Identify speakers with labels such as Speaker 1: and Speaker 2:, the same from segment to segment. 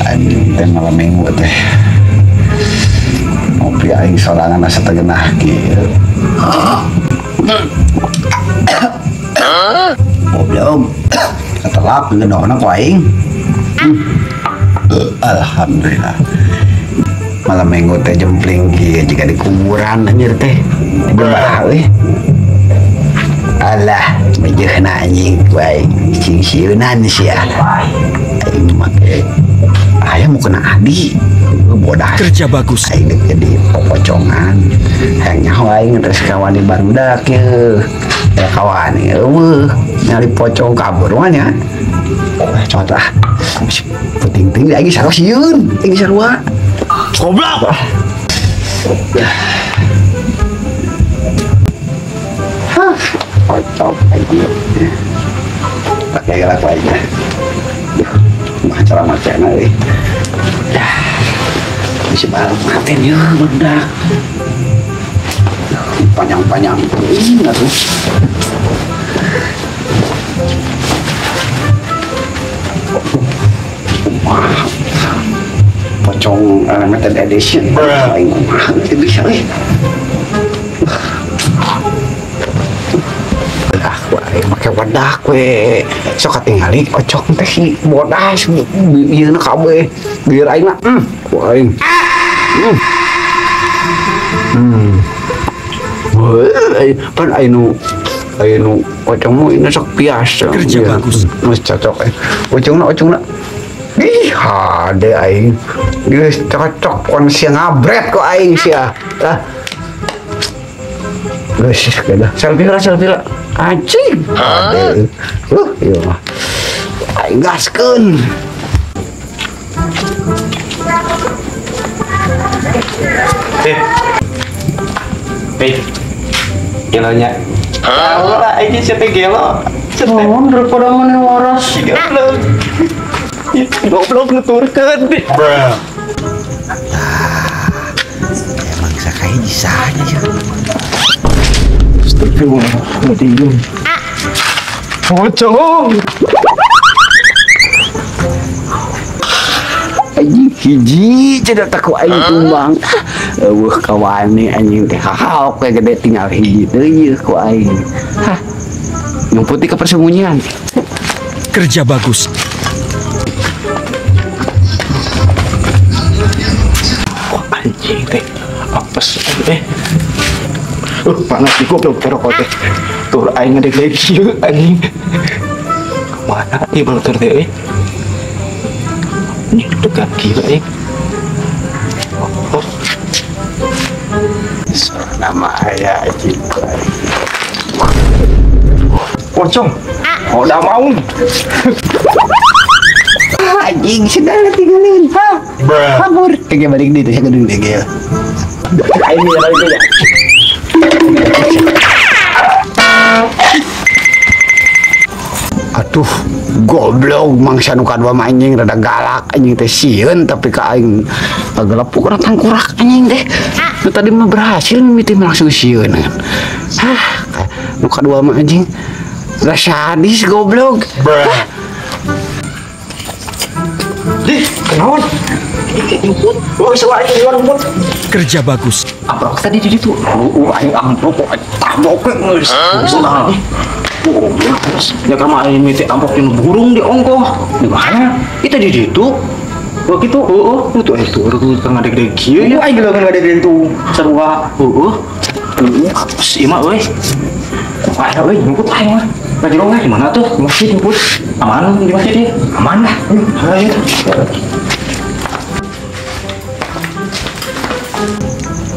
Speaker 1: Anjing teh malam minggu teh. Ngopi aing sorangan asa teu geunah kieu. Goblok. Ketelap geunahna ku aing. Alhamdulillah. Malam minggu teh jempling kieu jiga di kuburan anjir teh. Belah euy. Alah, mejeuhna anjing ku aing cing sieunan sia. Aing make aya mau kena adi. Bodah.
Speaker 2: Kerja bagus.
Speaker 1: Aing dek jadi popocongan. Hayang nyaho aing terus kawani barudak ye. Ya kawani eueuh nyari pocong kabur mah nya. Cot ah. Penting-ting aing sarua sieun, aing sarua.
Speaker 2: Goblok.
Speaker 1: Hah, pocong aing. Pakai gelap aja. Duh, mah cara macana euy. Bisa bareng matiin ya barudak. Panjang-panjang ini tuh. Wah, pocong limited edition. Aing kumaha teu bisa euy. Wadah we, make wadah we. Sok katingali pocong teh si bodas ieu na kabeh. Biar aing mah ku aing. Pan aing nu pocong mu ini sok biasa.
Speaker 2: Kerja bagus.
Speaker 1: Geus cocok eh. Pocongna. Ih, hade aing. Geus cocok pon sia ngabret ku aing sia. Tah. Geus geus. Selfie lah. Anjing. Hade. Ieu mah. Aing gaskeun.
Speaker 3: Gelonya. Allah, ini siapa gelo?
Speaker 4: Oh, daripada mana waras.
Speaker 3: Goblok. Goblok nuturkeun.
Speaker 2: Bruh.
Speaker 1: Emang sakai disahnya ya.
Speaker 4: Astagfirullahaladzim. Pocong.
Speaker 1: Anjing hiji cenah teh ku aing tumbang. Eueuh kawani anjing teh hahaok we gede tinggal hiji teh ku aing. Hah. Nyumputi ke persembunyian.
Speaker 2: Kerja bagus.
Speaker 3: Wah, anjing teh. Apes teh. Panas di goblok rokok teh. Tur aing ngedek-dek ieu anjing. Mana ieu batur teh euy. Ini dekat gila eh. Oh.
Speaker 1: Nama ayah anjing.
Speaker 3: Pocong. Oh, udah mau.
Speaker 1: Anjing sedang tinggalin. Ha. Kabur. Kayak balik di saya gedung deh gel.
Speaker 3: Aing ya balik ya.
Speaker 1: Aduh, goblok mangsa nu kadua mah anjing rada galak anjing teh sieun tapi ka aing pagelepuk urang tangkurak anjing teh. Nu tadi mah berhasil mimiti langsung sieun kan. Hah, nu kadua mah anjing rada sadis goblok.
Speaker 3: Dih, kenaon? Wah, bisa aing di luar rumput.
Speaker 2: Kerja bagus.
Speaker 3: Amprok tadi di ditu. Aing amprok kok tabok geus. Ya kamu aing mimiti amprok jeung burung di ongkoh. Di mana? Itu di ditu. Wah gitu, heeh, itu aing turun ke ngadeg-deg kieu ya. Aing geus ngadeg-deg itu. Sarua, heeh. Apes ieu mah euy. Wah, euy, nyumput aing mah. Lagi rongga di mana tuh? Di masjid nyumput. Aman di masjid ya? Aman lah. Ayo.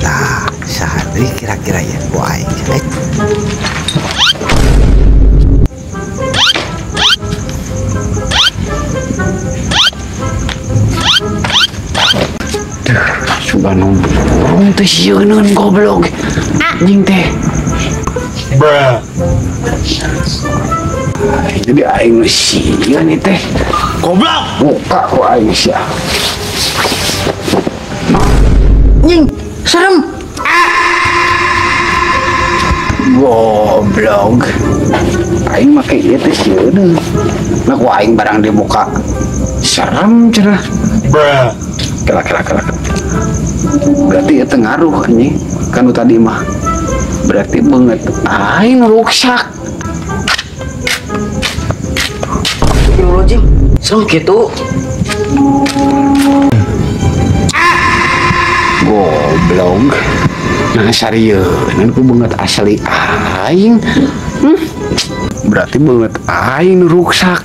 Speaker 1: Nah, sehari kira-kira ya, ku aing jelek. Duh, sudah nunggu teh sieuneun goblok. Anjing teh.
Speaker 2: Bruh.
Speaker 1: Jadi aing sieun ieu teh.
Speaker 2: Goblok.
Speaker 1: Buka ku aing sia.
Speaker 4: Anjing, serem.
Speaker 1: Goblok. Aing make ieu teh sieun. Nah ku aing barang dibuka serem cenah.
Speaker 2: Bruh.
Speaker 1: Kela kela kela. Berarti eta ngaruh anjing kan nu tadi mah. Berarti beungeut aing ruksak.
Speaker 4: Astagfirullahaladzim. Serem gitu.
Speaker 1: Goblok. Nah sarieun ku beungeut asli aing. Berarti beungeut aing nu ruksak.